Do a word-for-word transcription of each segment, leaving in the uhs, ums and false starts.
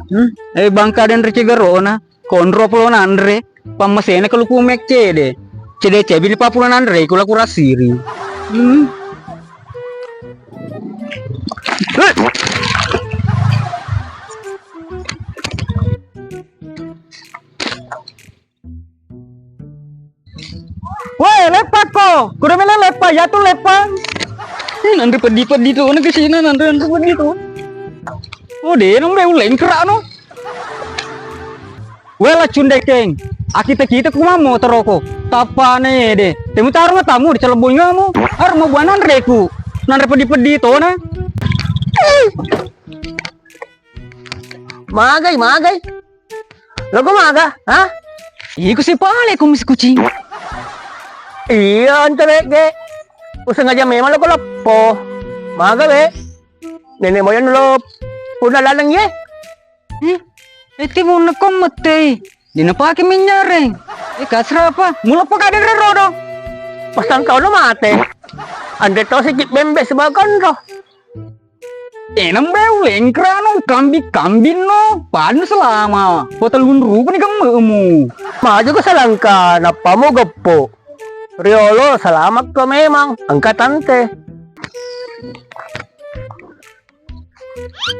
Hmm? Eh, bangka denre cegarona, konro polo nanre, pammasena kaluku mek cede. Cede cebi ni papula nanre, kula kurasiri. Hmm? Eh! Woi, leppakko! Kuda mele leppa, yatu leppa. Eh, nanre peddi-peddi tu, nanre kesina, nanre, nanre peddi tu. Oh, de, nang be uleng kerak no. Wela cundekeng, akita-kita ku mamo teroko. Tapane de. Temu tarung tamu di celebongamu. Har mau buanan reku. Nanre peddi-peddi tona. Magai, magai. Loko maga, ha? Iko si pale ku misi kucing. Iya, antere ge. Usengaja memang loko leppo. Maga be. Nenek moyang lo punna laleng ye. Eh, eti munna ko mettei. Dina pake minyareng. Eh, kasra apa? Mula paka denre rodo. Pasang kau lo mate. Andre to sikit bembe sebab konro. Eh, nambe uleng kerano kambi-kambi no. Panu selama. Potellun rupa ni gemmemu. Maju ke selangka, nappamu geppo. Riolo, selamat ko memang. Engka tante.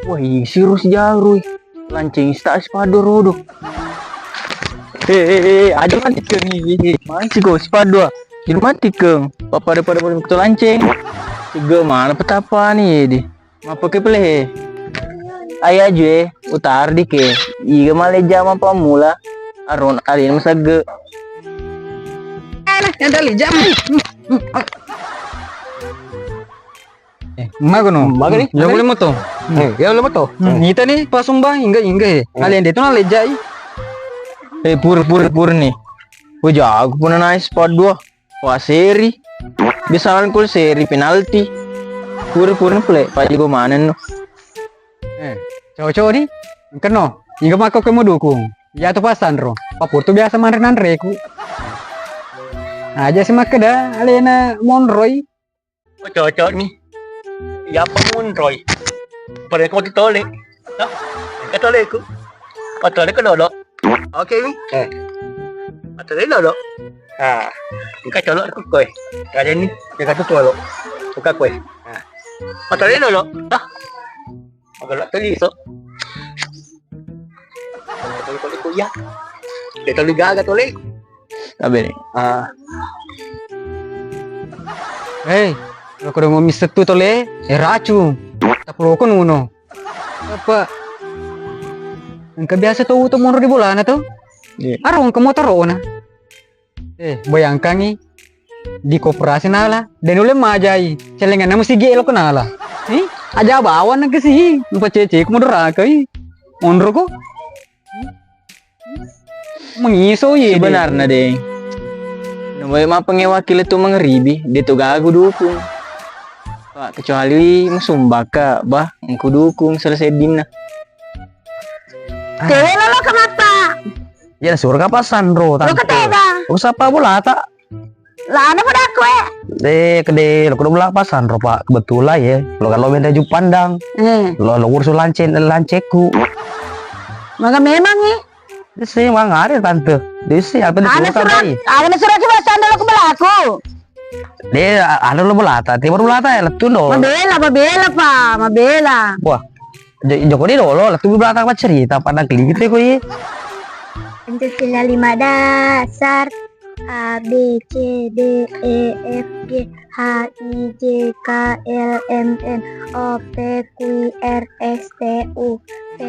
Wah, ih, sirus jarui. Lanceng ista es pado rodo. Eh, eh, eh, aja mati keng. Eh, eh, masih kok es pado. Jadi mati keng. Papada-pada pada betul lanceng. Tiga mana petapa nih, di? Mapake pele he. Ayo aju e, utar dike. Iga male jama pamula. Aron alin masagge. Alah, yang tali jam. Eh, magono. Maga ni? Ya boleh moto. Eh, ya boleh moto. Hmm, ita ni pasumba, ingga, ingga, eh. Kalian dia tu nak lejai. Eh, pur, pur, pur ni. Ujago puna nice part dua. Wah, seri. Biasa kan kul seri penalti. Pur, pur ni pule. Pak Jago mana no? Eh, cowok-cowok ni. Engkeno. Ingga mako ke mau dukung. Ya tu pasan ro. Papur tu biasa manre nanreku. Aja si makkeda alena monroi. Oh, cocok ni. Iyapa monroi. Pada ko tole. Nah, engka toleku. Oh, tole ko dolo. Oke ni. Eh. Oh, tole dolo. Ah, engka colok ko koe. Kalian ni, ya katu tolo. Buka koe. Ah. Oh, tole dolo. Ah. Agak tadi so. Tole, tole, ko iya. Dia tole gaga tole. Tabe ni. Ah. Hei, lo ko mau miset tu tole, eh, racun. Tapi lo ko nuno. Apa? Engka biasa tau tu monro di bolana tu. Iya. Aro engka motor ona. Eh, bayangkangi di koperasi nala, dan ulle majai, celenganna mesti gelo kenala. Ih, aja bawa nang kesi, lupa cece ku modoraka, ih. Monro ko. Mengiso ye. Sebenarnya, Deng. Nomoi mapengewa kile tu mengeribi, dia tu gagu dukung. Pak, kecuali musumbaka, bah, engku dukung selesai dinna. Telo lo kemapa? Ya, surga pasan ro, tante. Lo ketega? Lo sapa bolata? Lana pada aku, eh. Deh, kede, lo kudu bolak pasan ro, Pak. Kebetulan ya, lo kan lo minta ju pandang. Eh. Lo, lo urus lancen, lancekku. Maka memang, eh. Desi, mang ada, tante. Desi, apa ada surat, ada surat coba sandal aku belaku. Deh, ada lo bolata, tiba bolata ya, letun do. Mabela, mabela, Pak, mabela. Wah, Jo-, Joko dia dolo, lettu belakang apa cerita, pandang kelingit ya, koi. Pancasila lima dasar, A, B, C, D, E, F, G, H, I, J, K, L, M, N, O, P, Q, R, S, T, U, V,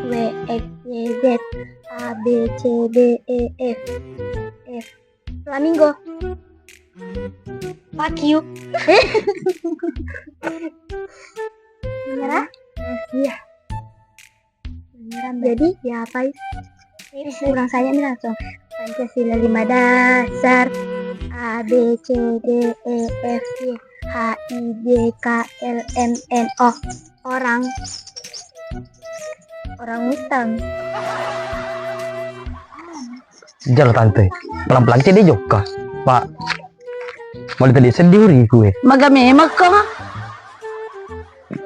W, X, Y, Z, A, B, C, D, E, F, F, Flamingo. Fuck you. Menyerah? Iya. Menyerah, Mbak. Jadi, ya apa itu? Eh, kurang saya nih langsung. Pancasila lima dasar. A, B, C, D, E, F, G, H, I, J, K, L, M, N, O. Orang. Orang utang. Jalo tante, pelan-pelan cedde jokka, Pak. Mau tadi sedih uriku, eh. Maga memang kok.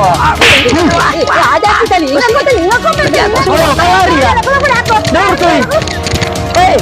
Ada kita nih, ingat kau tadi, ingat kau tadi. Oh, kau lari ya? Kenapa, kenapa? Daur tuh. Hei,